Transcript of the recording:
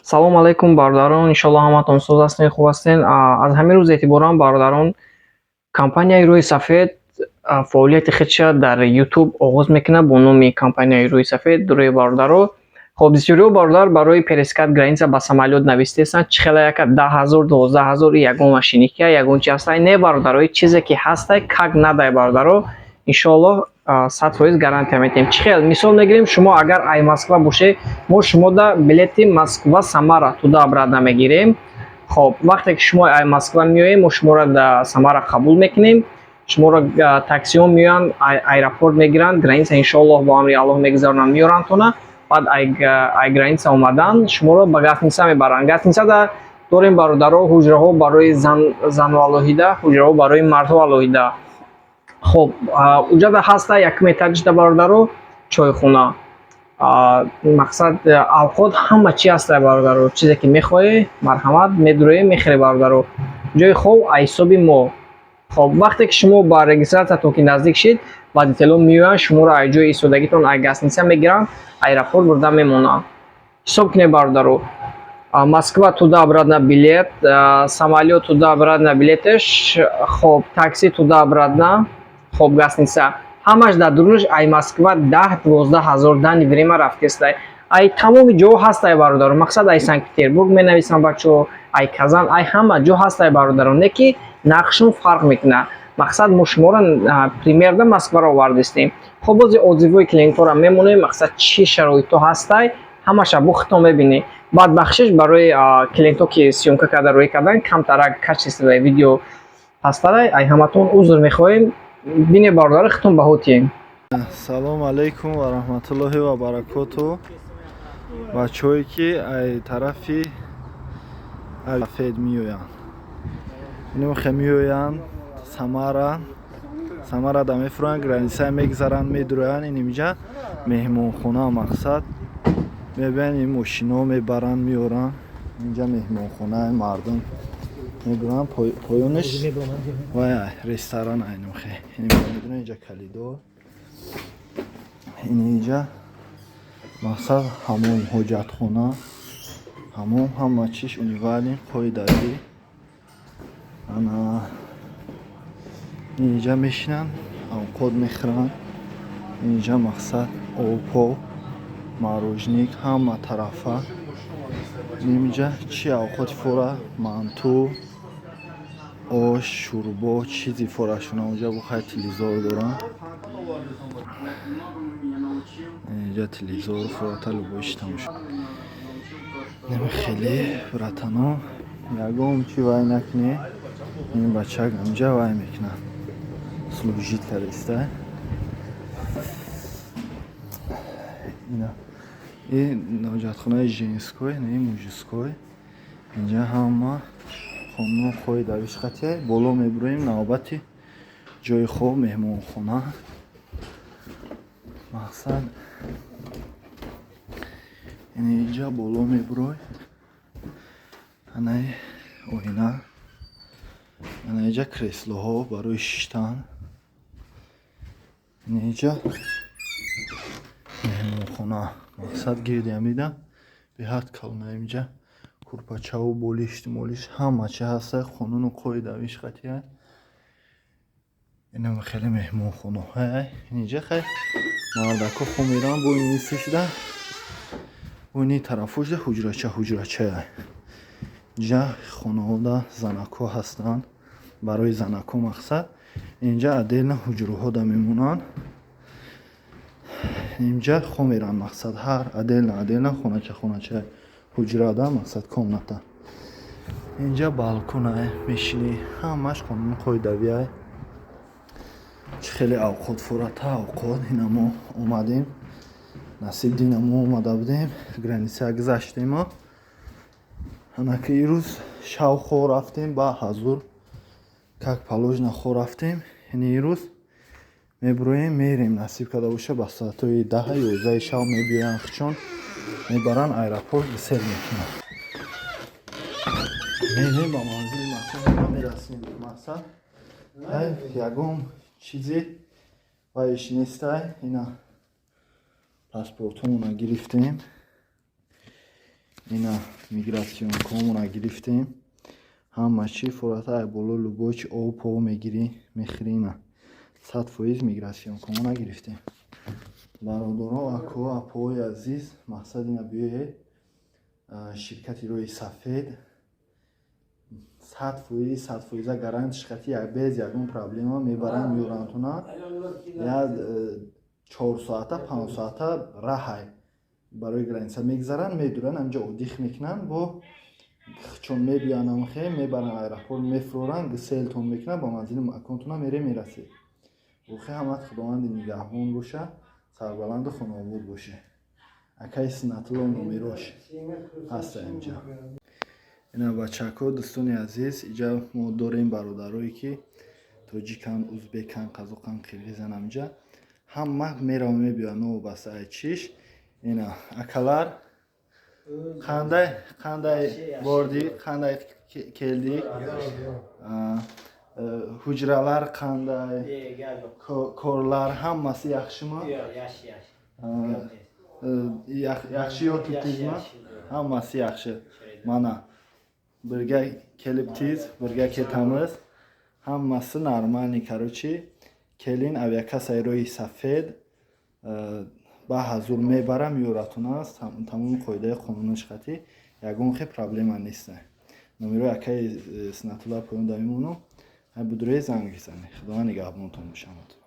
Салом алейкум, бародарон, иншолло ҳаматон соз ҳастен, хуб ҳастен. Аз ҳамин рӯз эътиборан, бародарон, компанияи Рӯи Сафед фаъолияти худша дар Ютуб оғоз мекунад бо номи компанияи Рӯи Сафед. Дурӯи бародаро, хоб, бисёриҳо, бародар, барои пересекать граница ба самолёт навистесанд, чӣ хела яка 10 000, 12 000, ягон машиникия, ягон чи ҳастай. Не, бародаро, чизе ки ҳастай, как надай, бародаро, иншоаллоҳ 100% гарантия метиҳем. Чӣ хел мисол мегирем? Шумо агар ай Москва бошед, мо шумода билети Москва Самара туда обратно мегирем. Хоб, вақте ки шумо ай Москва меоем, мо шуморо да Самара қабул мекунем, шуморо таксиҳо меоянд, аэропорт мегиранд, граница иншоаллоҳ бо амри Аллоҳ мегузаронанд, меорандтона. Баъд ай граница омадан шуморо ба гостиница мебаранд. Гостиницада дорем, бародаро, ҳуҷраҳо барои зану алоҳида, ҳуҷраҳо барои мардҳо алоҳида. Хоб, уҷада ҳаста якум этажда, бародаро, чойхона, мақсад, авқот, ҳама чи ҳаста, бародаро. Чизе ки мехоҳӣ, марҳамат, медуроем, мехӯре, бародаро. Ҷои хоб аз ҳисоби мо. Хоб, вақте ки шумо ба регистратсиятон ки наздик шид, водителҳо меоянд, шуморо аз ҷои истодагитон, аз гостиница мегиранд, аэропорт бурда мемонанд. Ҳисоб кунед, бародаро, Москва туда обратно билет, самолёт туда обратно билеташ, хоб, такси туда обратно, хоб, гостиница, ҳамаш дар дурунаш ай Москва 10-12 ҳазор данный время рафтестай. Ай тамоми ҷо ҳастай, бародаро, мақсад, ай Санкт Петербург менависам бачаҳо, ай Казан, ай ҳама ҷо ҳастай, бародаро, не ки нархшон фарқ мекунад. Мақсад, мо шуморо примерно Москваро овардистем. Хоб, бози отзывҳои клиентҳоро мемонем, мақсад, чӣ шароитҳо ҳастай, ҳамаша бо худтон мебинед. Баъд бахшиш барои клиентҳо, ки съёмка карда рӯй кардан, камтарак качественное видео ҳастарай, ай ҳаматон узр мехоҳем. Бине, бародари, худтон баҳо тием. Салом алейкум ва раҳматуллоҳи ва баракоту. Бачаҳое ки ай тарафи Сафед меоянд, инохе меоянд Самара, Самарада мефуранд, граница мегзаранд, медуроянд. Ин инҷа меҳмонхона, мақсад, мебиёянд, ин мошино мебаранд, меоранд. Инҷа меҳмонхонаи мардум мебуранд, поёнаш вай ресторан. Айнохе инҷа коридор, инҷа, мақсад, ҳамом, ҳоҷатхона, ҳамом, ҳама чиш универсальный, қоидави. Ана инҷа мешинанд, авқот мехӯранд. Инҷа, мақсад, обҳо, мороженик, ҳама тарафа. Инҷа чӣ авқоти фора, манту, ош, шӯрбо, чизи форашона. Онҷа бухай телевизор доранд, инҷа телевизор фората, любой чи тамошо. Неми хеле, братано, ягон чи вай накунӣ. Ин бачак инҷа вай мекунад, служить кардаиста. Ина ин ҳоҷатхонаи женской, не мужской. Инҷа ҳама хонум хоҳи давиш қатия. Боло мебуроем, навбати ҷои хоб, меҳмонхона. Мақсад, инҷа боло мебурой, анаи оина, ана инҷа креслоҳо барои шиштан. Инҷа меҳмонхона, мақсад, гирди ҳамида беҳад калона. Инҷа курпачаву болишту молиш, ҳама чи ҳаста, қонуну қоидавиш қатия. Инам хеле меҳмонхонаҳое. Инҷа хай мардако хоб мераванд, бо ини шуда, бо ини тарафошда ҳуҷрача, ҳуҷрачая. Инҷа хонаҳода занакҳо ҳастанд, барои занакҳо, мақсад, инҷа отдельно ҳуҷраҳода мемонанд. Инҷа хоб мераванд, мақсад, ҳар отдельно, отдельно, хонача, хонача, ҳуҷрада, мақсад, комната. Инҷа балконае, мешинӣ, ҳамаш қонуну қоидавиай. Чӣ хеле авқот фурата, авқот. Ина мо омадем, насиб дина мо омада будем, граница гузаштемо. Анаки ирӯз шав хоб рафтем, ба ҳазур, как положено хоб рафтем. Ини ирӯз мебуроем, мерем, насиб карда боша, ба соатҳои 10, 11 шав мебиёянд, хучон мебаранд аэропорт, гусел мекунанд, мерем, ба манзили макон мерасем. Мақсад, ягон чизе вайш нестай. Ина паспортҳомона гирифтем. Ина миграционкомона гирифтем. Ҳама чи фурата ай боло, любой чи, об пов мегирӣ, мехӯрӣ. Ина 100% миграционкомона гирифтем. Бародаро, ако, апои азиз, мақсад ина биёед ширкати «Роҳи сафед», 100%, 100%-а гарантиш хати, без ягон проблема мебаранд, меёрандтона. Як 4 соата, 5 соата раҳай барои граница мегзаранд, медуранд, ҳаминҷо отдых мекунанд, бо чон мебиёянд, амхе мебаранд, аэропорт мефуроранд, гуселтон мекунанд, ба манзили маконтона мере мерасед. Охи ҳамат Худованди нигаҳбон боша, сарбаланду хонаобод боше. Акаи Сунатулло номерош ҳаста инҷа. Ина, бачако, дӯстони азиз, иҷа мо дорем бародарое, ки тоҷикан, узбекан, қазоқан, қирғизан. Ҳаминҷа ҳама мераванд, мебиёянд, новобаста ай чиш. Ина, акалар, қандай, қандай бордӣ, қандай келдӣ, ҳуҷралар қандай, корлар ҳаммasi yaxshimi? Yaxshi yotibdingizmi? Hammasi yaxshi. Mana, birga kelibdiz, birga ketamiz. Hammasi нормальный. Короче, келин авиакассаи «Роҳи сафед», ба ҳазур мебарам, меёратон аст, тамоми қоидаи қонуниш хати, ягон хел проблема нест. Номерои акаи Сунатулла поён да мемонам, ҳай будуре, занг бизанед. Худованд нигаҳбонтон бошад.